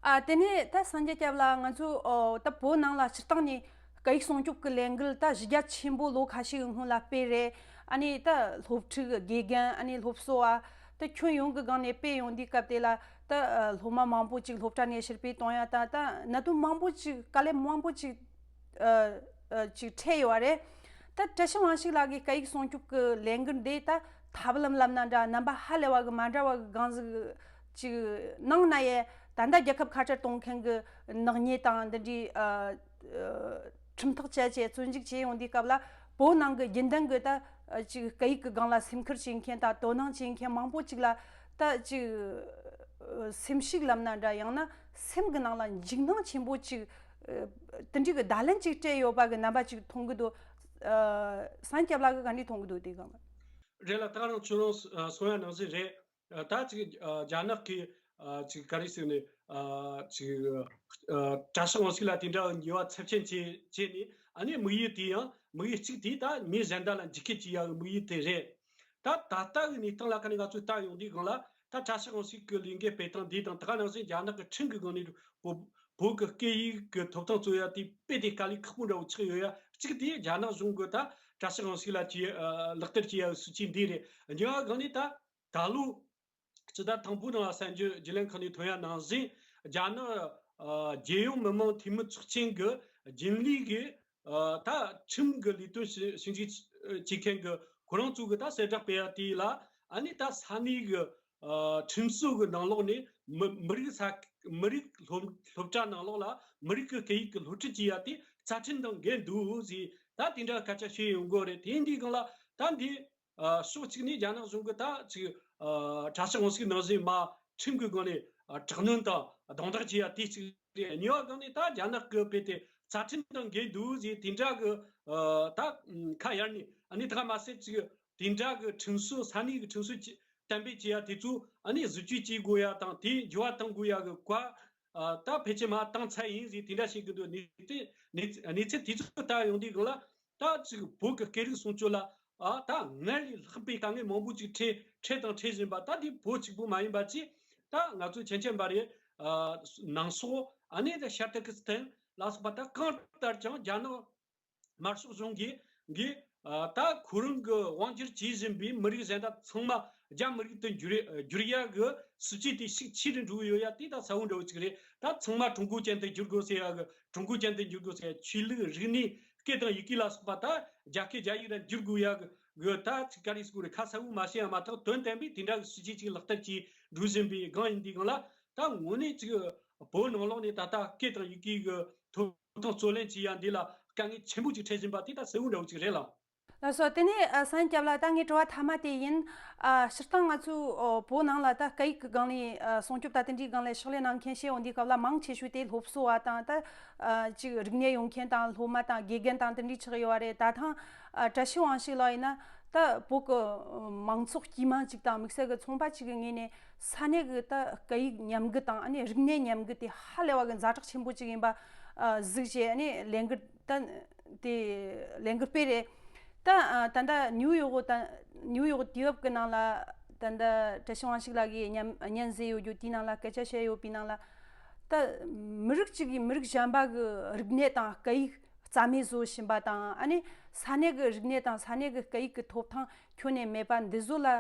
ཨ་དེ་ནས་ད་སངས་རྒྱས་སྐྱབས་ལགས། ང་ཚོ་ཨོ་ད་བོད་ནང་ལ་སྤྱིར་བཏང་ནས་སྐད་ཡིག་སྲུང་སྐྱོབ་ཀྱི་ལས་འགུལ་ད་གཞི་རྒྱ་ཆེན་པོ་ལོ་ཁ་ཤས་ཀྱི་སྔོན་ལ་སྤེལ་རེད། ཨ་ནི་ད་སློབ་ཕྲུག་དགེ་རྒན། ཨ་ནི་སློབ་གསོ་བ་ད་ཁྱོན་ཡོངས་ཀྱི་སྒང་ནས་སྤེལ་ཡོང་དུས་སྐབས་དེ་ལ། ད་ཨ་སློབ་མ་མང་པོ་ཅིག་སློབ་གྲྭ་ནས་ཕྱིར་འཕུད་གཏོང་ཡ་དང་། ད་གནད་དོན་མང་པོ་ཅིག་དཀའ་ལས་མང་པོ་ཅིག་ཨ་ཨ་ཅིག་འཕྲད་ཡོད་པ་རེད། ད་བཀྲ་ཤིས་དབང་ཕྱུག་ལགས་ཀྱིས་སྐད་ཡིག་སྲུང་སྐྱོབ་ཀྱི་ལས་འགུལ་འདི་ད་ཐབས་ལམ་ལབ་ན་འདྲ། རྣམ་པ་ཧ་ལས་པ་གི་མ་འདྲ་བ་གི་སྒང་ཟིག་ཅིག་གནང་ན་ཡང་། ད་ལྟ་རྒྱལ་ཁབ་ཁ་བྲལ་གཏོང་མཁན་གྱི་ནག་ཉེས་དང་འདི་འདྲའི་ཨ་ཨ་ཁྲིམས་ཐག་བཅད་བྱས་བཙོན་འཇུག་བྱས་ཡོང་དུས་སྐབས་ལ། བོད་ནང་གི་རྒྱུན་ལྡན་གྱི་ད་ཨ་ཅིག་སྐད་ཡིག་གི་སྒང་ལ་སེམས་ཁུར་བྱེད་མཁན་དང་དོ་སྣང་བྱེད་མཁན་མང་པོ་ཅིག་ལ་ད་ཅིག་ཨ་སེམས་ཤུགས་ལབ་ན་འདྲ། ཡང་ན་སེམས་ཀྱི་ནང་ལ་འཇིགས་སྣང་ཆེན་པོ་ཅིག་ཨ་དེ་འདྲའི་གི་བརྡ་ལན་ཅིག་སྤྲད་ཡོད་པ་གི་རྣམ་པ་ཅིག་མཐོང་གི་འདུག་ཨ་སངས་རྒྱས་སྐྱབས་ལགས་ཀྱིས་ག་འདྲ་མཐོང་གི་འདུག་དེ་སྒང་ལ། རེད་ལ། ད་ག་རང་ཁྱོད་རང་གསུང་ཡ་ནང་བཞིན་རེད། ད་ཅིག་རྒྱ་ནག་གིས་ཅིག་ག་རེ་ཟེར་ནས། ཅིག་བཀྲ་ཤིས་དབང་ཕྱུག་ལ་དེ་འདྲ་ཉེས་པ་ཚབས་ཆེན་བྱས་བྱས་ནས། ཨ་ནི་དམིགས་ཡུལ་དེ་ཡང་། དམིགས་ཡུལ་གཅིག་དེ་ད་མི་གཞན་དག་ལ་འཇིགས་སྐུལ་བྱེད་ཡ་གི་དམིགས་ཡུལ་དེ་རེད། ད་ད་ལྟ་གི་གནས་སྟངས་ལ་ཁ་ནས་ང་ཚོས་ལྟ་ཡོང་དུས་སྒང་ལ། ད་བཀྲ་ཤིས་དབང་ཕྱུག་གི་ལས་འགུལ་སྤེལ་སྟངས་འདི་དང་། ད་ག་ནང་བཞིན་རྒྱ་ནག་གི་ཁྲིམས་ཀྱི་སྒང་ནས་བོད་བོད་ཀྱི་སྐད་ཡིག་གི་ཐོབ་ཐང་རྩོད་ཡ་དེ་དཔེ་དེ་དཀའ་ལས་ཁག་པོ་འདྲ་བོ་ཆགས་ཡོད་ཡ། གཅིག་དེ་རྒྱ་ནག་གཞུང་གིས་ད་བཀྲ་ཤིས་དབང་ཕྱུག་ལ་ཅིག་ལག་བསྟར་བྱེད་ཡ་གི་སྲིད་ཇུས་འདི་རེད། གཉིས་པ་སྒང་ནས་ད་ད་ལོ་སྤྱི་ཟླ་དང་པོ་ནང་ལ་གསར་འགྱུར་བརྒྱུད་ལམ་ཁག་ནས་ཐོན་ཡ་ནང་བཞིན། རྒྱ་ནག་ཨ་རྒྱལ་ཡོངས་མི་དམངས་འཐུས་མི་ཚོགས་ཆེན་གྱི་རྒྱུན་ལས་ཀྱི་ཨ་ད་ཁྲིམས་ཀྱི་ལས་དོན་ཞིབ་ཞིབ་འཇུག་བྱེད་མཁན་གྱི་ཁོ་རང་ཚོ་གིས་ད་གསལ་བསྒྲགས་སྤེལ་ཡ་དེ་ལ། ཨ་ནི་ད་ས་གནས་ཀྱི་ཨ་ཁྲིམས་སྲོལ་གྱི་ནང་ལོགས་ནས་མི་མི་རིགས་ས་མི་རིགས་སློབ་སློབ་གྲྭ་ནང་ལོགས་ལ་མི་རིགས་ཀྱི་སྐད་ཡིག་གི་སློབ་ཁྲིད་བྱེད་ཡ་དེ་རྩ་ཁྲིམས་དང་འགལ་འདུག་ཟེར། ད་དེ་འདྲ་སྐད་ཆ་བཤད་ཡོང་གི་རེད། དེ་འདི་སྒང་ལ་ད་འདི། ཨ་ཕྱོགས་གཅིག་ནས་རྒྱ་ནག་གཞུང་གིས་ད་ཅིག་ཨ་བཀྲ་ཤིས་དབང་ཕྱུག་ནང་བཞིན་མར་ཁྲིམས་ཀྱི་སྒང་ནས་ཨ་དྲག་གནོན་དང་རྡུང་རྡེག་བྱེད་ཡ་དེ་གཅིག་རེད། གཉིས་པ་སྒང་ནས་ད་རྒྱ་ནག་གིས་དཔེ་དེ་རྩ་ཁྲིམས་དང་འགལ་འདུག་ཟེར་དེ་འདྲ་གི་ཨ་ད་ཁ་གཡར་ནས། ཨ་ནི་ད་ག་མ་ཟད་ཅིག་དེ་འདྲ་གི་ཁྲིམས་སྲོལ། ས་གནས་ཀྱི་ཁྲིམས་སྲོལ་ཅིག་ གཏན་འབེབས་བྱེད་ཡ་དེ་ཚོ་ཨ་ནི་གཟི་བརྗིད་བྱེད་དགོས་ཡ་དང་། དེ་འགྱུར་བ་གཏོང་དགོས་ཡ་གི་བཀའ་ཨ་ད་ཕལ་ཆེར་མར་བཏང་ཚར་ཡིན་ཟེར་དེ་འདྲ་བཤད་གི་འདུག་གནས་ཚུལ་གནས་ཚུལ་དེ་ཚོ་ལྟ་ཡོང་དུས་སྒང་ལ། ད་ཅིག་བོད་ཀྱི་སྐད་རིགས་སྲུང་སྐྱོབ་ལ་ཨ་ད་སྔར་ལས་ལྷག་པའི་དཀའ་ངལ་མང་པོ་ཅིག་འཕྲད་འཕྲད་དང་འཕྲད་བཞིན་པ། ད་དེ་བོད་གཅིག་པུ་མ་ཡིན་པ་ཅིག་ད་ང་ཚོ་ཆེན་ཆེན་པ་རེད། ཨ་ནང་སོག་ཨ་ནི་ད་ཤར་ཏུར་ཀི་སི་ཐན་ལ་སོགས་པ་ད་གང་ལྟར་ཀྱང་རྒྱ་ནག་དམར་ཤོག་གཞུང་གིས་གིས་ཨ་ད་ཁོ་རང་གི་དབང་སྒྱུར་བྱེད་བཞིན་པའི་མི་རིགས་གཞན་དག་ཚང་མ། རྒྱ་མི་རིགས་དུ་འགྱུར་འགྱུར་ཡ་གི་སྲིད་ཇུས་དེ་ཤུགས་ཆེ་རུ་འགྲོ་གི་ཡོད་ཡ་དེ་ད་གསལ་བོ་འདྲ་བོ་ཅིག་རེད། ད་ཚང་མ་ཀྲུང་གོ་ཅན་དུ་འགྱུར་དགོས་ཟེར་ཡ་གི། ཀྲུང་གོ་ཅན་དུ་འགྱུར་དགོས་ཟེར་ཡ། ཆོས་ལུགས་རིག་གནས་སྐད་དང་ཡི་གེ་ལ་སོགས་པ་ད་རྒྱ་སྐད་རྒྱ་ཡིག་ར་འགྱུར་དགོས་ཡ་གི་གི་ད་ཅིག་ག་རེ་ཟེར་དགོས་རེད། ཁ་གསལ་བོ་མ་བཤད་ཡ་མ་གཏོགས་དོན་དམ་པའི་དེ་འདྲ་གི་སྲིད་ཇུས་ཅིག་ལག་བསྟར་བྱས་འགྲོ་བཞིན་པའི་སྒང་ཡིན་དུས་སྒང་ལ། ད་དངོས་གནས་ཅིག་བོད་ནང་ལོགས་ནས་ད་ལྟ་སྐད་དང་ཡི་གེ་གི་ཐོབ་ཐང་རྩོད་ལེན་བྱེད་ཡ་འདི་ལ་དཀའ་ངལ་ཆེན་པོ་ཅིག་འཕྲད་བཞིན་པ་དེ་ད་གསལ་བོ་འདྲ་བོ་ཅིག་རེད་ལ། ལགས་སོ། དེ་ནས་ཨ་སངས་སྐྱབས་ལགས། ད་ངའི་དྲི་བ་མཐའ་མ་དེ་ཡིན། ཨ་སྤྱིར་བཏང་ང་ཚོའི་ཨོ་བོད་ནང་ལ་ད་སྐད་ཡིག་གི་སྒང་ལ་ཨ་སྲུང་སྐྱོབ་ད་དེ་འདྲའི་སྒང་ལ་ཕྱག་ལས་གནང་མཁན་བཤད་ཡོང་དུས་སྐབས་ལ་མང་ཆེ་ཤོས་དེ་སློབ་གསོ་བ་དང་། ད་ཨ་ཅིག་རིག་གནས་ཡོད་མཁན་དང་སློབ་མ་དང་དགེ་རྒན་དང་དེ་འདྲའི་ཆགས་ཡོད་རེད། ད་ཐེངས་ཨ་བཀྲ་ཤིས་དབང་ཕྱུག་ལགས་ཡིན་ན་ད་བོད་ཀྱི་ཨ་མང་ཚོགས་དཀྱུས་མ་ཅིག་དང་དམིགས་བསལ་གྱི་ཚོང་པ་ཅིག་གི་ངོས་ནས་ས་གནས་ཀྱི་ད་སྐད་ཡིག་ཉམས་རྒུད་དང་ཨ་ནི་རིག་གནས་ཉམས་རྒུད་དེ་ཧ་ལས་པ་གི་ཛ་དྲག་ཆེན་པོ་ཅིག་ཡིན་པ་ཨ་གཟིགས་བྱས། ཨ་ནི་ལས་འགུལ་ད་དེ་ལས་འགུལ་སྤེལ་རེད། ད་ཨ་ད་ལྟ་ནིའུ་ཡོག་ད་ནིའུ་ཡོག་དུས་བབ་ཀྱི་ནང་ལ་ད་ལྟ་བཀྲ་ཤིས་དབང་ཕྱུག་ལགས་ཀྱིས་སྙན་སྙན་གསན་ཡོད་རྒྱུ་དེའི་ནང་ལ་སྐད་ཆ་བཤད་ཡོད་པའི་ནང་ལ། ད་མི་རིགས་གཅིག་གིས་མི་རིགས་གཞན་པ་གི་རིག་གནས་དང་སྐད་ཡིག་རྩ་མེད་བཟོ་བཞིན་པ་དང་། ཨ་ནི་ས་གནས་ཀྱི་རིག་གནས་དང་ས་གནས་ཀྱི་སྐད་ཡིག་གི་ཐོབ་ཐང་ཁྱོན་ནས་མེད་པ་འདི་ཚོ་ལ་ཨ་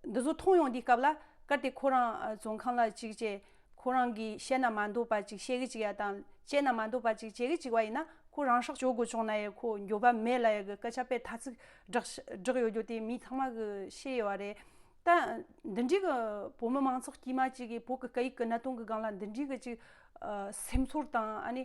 འདི་ཚོ་མཐོང་ཡོང་དུས་སྐབས་ལ། གལ་ཏེ་ཁོ་རང་ཨ་བཙོན་ཁང་ལ་བཅུག་བྱས་ཁོ་རང་གིས་བཤད་ན་མ་འདོད་པ་ཅིག་བཤད་གི་བཅུག་ཡ་དང་། བྱས་ན་མ་འདོད་པ་ཅིག་བྱེད་གི་བཅུག་པ་ཡིན་ན་ཁོ་རང་སྲོག་གཅོད་དགོས་བྱུང་ན་ཡང་ཁོ་འགྱོད་པ་མེད་ལབ་ཡ་གི་སྐད་ཆ་དཔེ་ཐ་ཚིག་བསྒྲགས་བསྒྲགས་ཡོད་རྒྱུ་དེ་མི་ཚང་མ་གིས་ཤེས་ཡོད་པ་རེད། ད་འདི་འདྲའི་གི་བོད་མི་མང་ཚོགས་དཀྱུས་མ་ཅིག་གིས་བོད་ཀྱི་སྐད་ཡིག་གི་གནད་དོན་གི་སྒང་ལ་འདི་འདྲའི་གི་ཅིག་ཨ་སེམས་ཚོར་དང་། ཨ་ནི་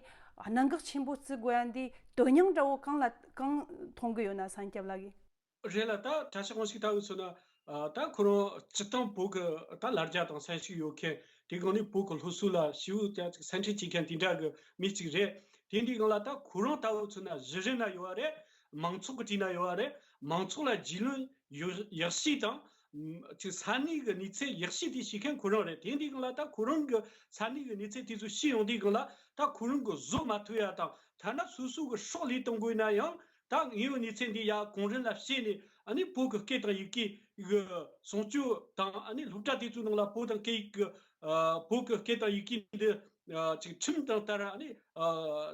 གནད་འགག་ཆེན་པོ་བརྩི་དགོས་ཡ་འདི་དོན་སྙིང་འདྲ་བོ་གང་ལ་གང་མཐོང་གི་ཡོད་ན། སངས་སྐྱབས་ལགས་ཀྱིས། རེད་ལ། ད་བཀྲ་ཤིས་དབང་ཕྱུག་ལྟ་བུ་མཚོན་ན། ཨ་ད་ཁོ་རང་སྤྱིར་བཏང་བོད་ཀྱི་ད་ལ་རྒྱ་དང་སེམས་ཤུགས་ཡོད་མཁན། དེ་སྒང་ནས་བོད་ཀྱི་སློབ་གསོ་ལ་ཞེ་པོ་ཅིག་སེམས་ཁྲལ་བྱེད་མཁན་དེ་འདྲ་གི་མི་གཅིག་རེད། དེ་འདྲའི་སྒང་ལ་ད་ཁོ་རང་ལྟ་བུ་མཚོན་ན་གཞི་རིམ་ན་ཡོད་པ་རེད། མང་ཚོགས་ཀྱི་གྲས་ན་ཡོད་པ་རེད། མང་ཚོགས་ལ་རྒྱུས་ལོན་ཡོད་ཡག་ཤོས་དང་། ཅིག་ས་གནས་ཀྱི་གནས་ཚུལ་ཡག་ཤོས་དེ་ཤེས་མཁན་ཁོ་རང་རེད། དེ་འདྲའི་སྒང་ལ་ད་ཁོ་རང་གི་ས་གནས་ཀྱི་གནས་ཚུལ་དེ་ཚོ་ཤེས་ཡོང་དུས་སྒང་ལ། ད་ཁོ་རང་གི་བཟོ་མ་ཐུབ་ཡ་དང་། ཐ་ན་སོ་སོ་གི་སྲོག་བློས་གཏོང་དགོས་ན་ཡང་། ད་དངོས་ཡོད་གནས་ཚུལ་འདི་ཡ་གོང་རིམ་ལ་བཤད་ནས། ཨ་ནི་བོད་ཀྱི་སྐད་དང་ཡི་གེ་གི་སྲུང་སྐྱོབ་དང་། ཨ་ནི་སློབ་གྲྭ་དེ་ཚོའི་ནང་ལ་བོད་དང་སྐད་ཡིག་གི་ཨ་བོད་ཀྱི་སྐད་དང་ཡི་གེ་འདི་ཨ་ཅིག་ཁྲིམས་དང་ལྟར། ཨ་ནི་ཨ་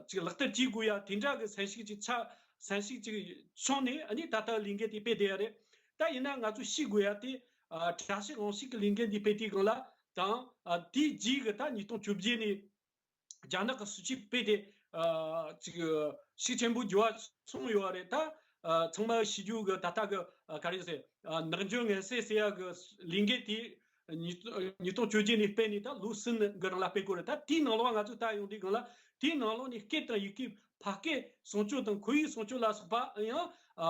ཅིག་ལག་བསྟར་བྱེད་དགོས་ཡ་དེ་འདྲ་གི་སེམས་ཤུགས་ཅིག་ཆགས། སེམས་ཤུགས་ཅིག་བྱུང་ནས། ཨ་ནི་ད་ལྟ་ལས་འགུལ་དེ་སྤེལ་བསྡད་ཡ་རེད། ད་ཡིན་ན་ང་ཚོས་ཤེས་དགོས་ཡ་དེ། ཨ་བཀྲ་ཤིས་དབང་ཕྱུག་གི་ལས་འགུལ་འདི་སྤེལ་དུས་སྒང་ལ་དང་། ཨ་དེའི་རྗེས་ཀྱི་ད་ཉིས་སྟོང་བཅོ་བརྒྱད་ནས་རྒྱ་ནག་གི་སྲིད་བྱུས་སྤེལ་ཏེ། ཨ་ཅིག་ཤུགས་ཆེན་པོ་འགྱུར་བ་སོང་ཡོད་པ་རེད། ད་ཨ་ཚང་མ་ཤེས་རྒྱུ་གི་ད་ལྟ་གི་ཨ་ག་རེ་ཟེར། ཨ་ནག་འཇོན་ངན་སེལ་ཟེར་ཡ་གི་ལས་འགུལ་དེ་ཉིས་ཉིས་སྟོང་བཅོ་བརྒྱད་ནས་སྤེལ་ནས་ད་ལོ་གསུམ་གི་རིང་ལ་སྤེལ་གོ་རེད། ད་དེའི་ནང་ལོགས་ང་ཚོས་ལྟ་ཡོང་དུས་སྒང་ལ། དེའི་ནང་ལོགས་ནས་སྐད་དང་ཡི་གེ་ཕ་སྐད་སྲུང་སྐྱོབ་དང་ཁོར་ཡུག་སྲུང་སྐྱོབ་ལ་སོགས་པ་ཡང་ཨ་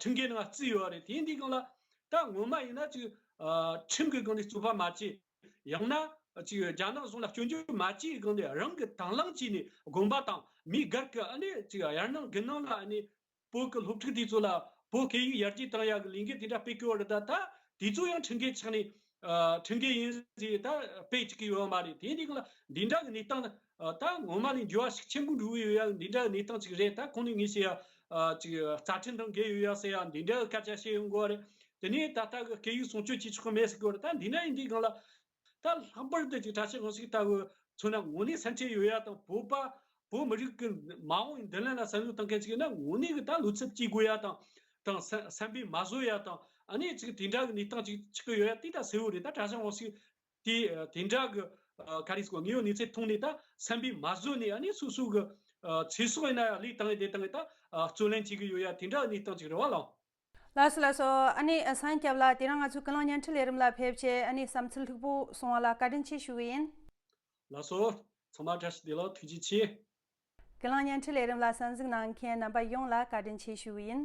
ཁྲིམས་འགལ་ནང་བརྩིས་ཡོད་པ་རེད། དེ་འདི་སྒང་ལ་ད་ངོ་མ་ཡིན་ན་ཅིག་ཨ་ཁྲིམས་ཀྱི་སྒང་ནས་རྩོད་པ་མ་བྱེད། ཡང་ན་ཅིག་རྒྱ་ནག་གཞུང་ལ་སྐྱོན་བརྗོད་མ་བྱེད་སྒང་ནས། རང་གི་དང་བླངས་བྱས་ནས་དགོན་པ་དང་མི་སྒེར་གྱི་ཨ་ནི་ཅིག་ཡར་ནང་དགུན་ནང་ལ་ཨ་ནི་བོད་ཀྱི་སློབ་ཕྲུག་དེ་ཚོ་ལ་བོད་སྐད་ཡིག་ཡར་རྒྱས་གཏང་ཡག་གི་ལས་འགུལ་དེ་འདྲ་སྤེལ་གི་ཡོད་རེད། ད་ད་དེ་ཚོ་ཡང་ཁྲིམས་འགལ་ཆགས་ནས། ཨ་ཁྲིམས་འགལ་ཡིན་ཟེར་ད་སྤེལ་བཅུག་གི་ཡོད་མ་རེད། དེ་འདི་སྒང་ལ་འདི་འདྲ་གི་གནས་སྟངས། ཨ་ད་ངོ་མ་ལས་འགྱུར་བ་ཤུགས་ཆེན་པོ་འགྲོ་གི་ཡོད་ཡ་འདི་འདྲ་གི་གནས་སྟངས་ཅིག་རེད། ད་གོང་ནས་ངས་བཤད་ཡ་ཨ་ཅིག་རྩ་ཁྲིམས་དང་འགལ་ཡོད་ཡ་ཟེར་ཡ་འདི་འདྲ་གི་སྐད་ཆ་བཤད་ཡོང་གི་ཡོད་རེད། དེ་ནས་ད་ལྟ་གི་སྐད་ཡིག་སྲུང་སྐྱོབ་བྱེད་ཆོག་གི་མེད་ཟེར་གི་ཡོད་རེད། ད་འདི་འདྲ་ཡིན་དུས་སྒང་ལ། ད་ལྷག་པར་དུ་ཅིག་བཀྲ་ཤིས་དབང་ཕྱུག་ལྟ་བུ་མཚོན་ན་དངོས་གནས་སེམས་ཁྲལ་ཡོད་ཡ་དང་། བོད་པ་བོད་མི་རིགས་ཀྱི་མ་འོངས་མདུན་ལམ་ལ་བསམ་བློ་བཏང་མཁན་ཅིག་ཡིན་ན། དངོས་གནས་ཀྱི་ད་བློ་འཚབ་སྐྱེ་དགོས་ཡ་དང་། དང་སེམས་སེམས་པས་མ་བཟོད་ཡ་དང་། ཨ་ནི་ཅིག་དེ་འདྲ་གི་གནས་སྟངས་ཅིག་ཆགས་ཀྱི་ཡོད་ཡ་དེ་ད་གསལ་བོ་རེད། ད་བཀྲ་ཤིས་དབང་ཕྱུག་དེ་དེ་འདྲ་གི་ཨ་ག་རེ་ཟེར་དགོས། དངོས་ཡོད་གནས་ཚུལ་མཐོང་ནས་ད་སེམས་པས་མ་བཟོད་ནས། ཨ་ནི་སོ་སོ་གི་ཨ་ཚེ་སྲོག་ཡིན་ན་ཡང་བློས་བཏང་ཡ་དེ་བཏང་ཡ་ད་ཨ་རྩོད་ལེན་བྱེད་ཀྱི་ཡོད་ཡ་དེ་འདྲ་གི་གནས་སྟངས་ཅིག་རེད་པ་ལགས། ལགས་སོ་ལགས་སོ། ཨ་ནི་ཨ་སངས་སྐྱབས་ལགས། དེ་རིང་ང་ཚོའི་ཀུན་གླེང་བརྙན་འཕྲིན་ལས་རིམ་ལ་ཕེབས་བྱས་ཨ་ནི་བསམ་ཚུལ་ལྷུག་པོ་གསུངས་པ་ལ་བཀའ་དྲིན་ཆེ་ཞུ་གི་ཡིན། ལགས་སོ། ཚང་མ་བཀྲ་ཤིས་བདེ་ལེགས། ཐུགས་རྗེ་ཆེ། ཀུན་གླེང་བརྙན་འཕྲིན་ལས་རིམ་ལ་གསན་གཟིགས་གནང་མཁན་རྣམ་པ་ཡོངས་ལ་བཀའ་དྲིན་ཆེ་ཞུ་གི་ཡིན།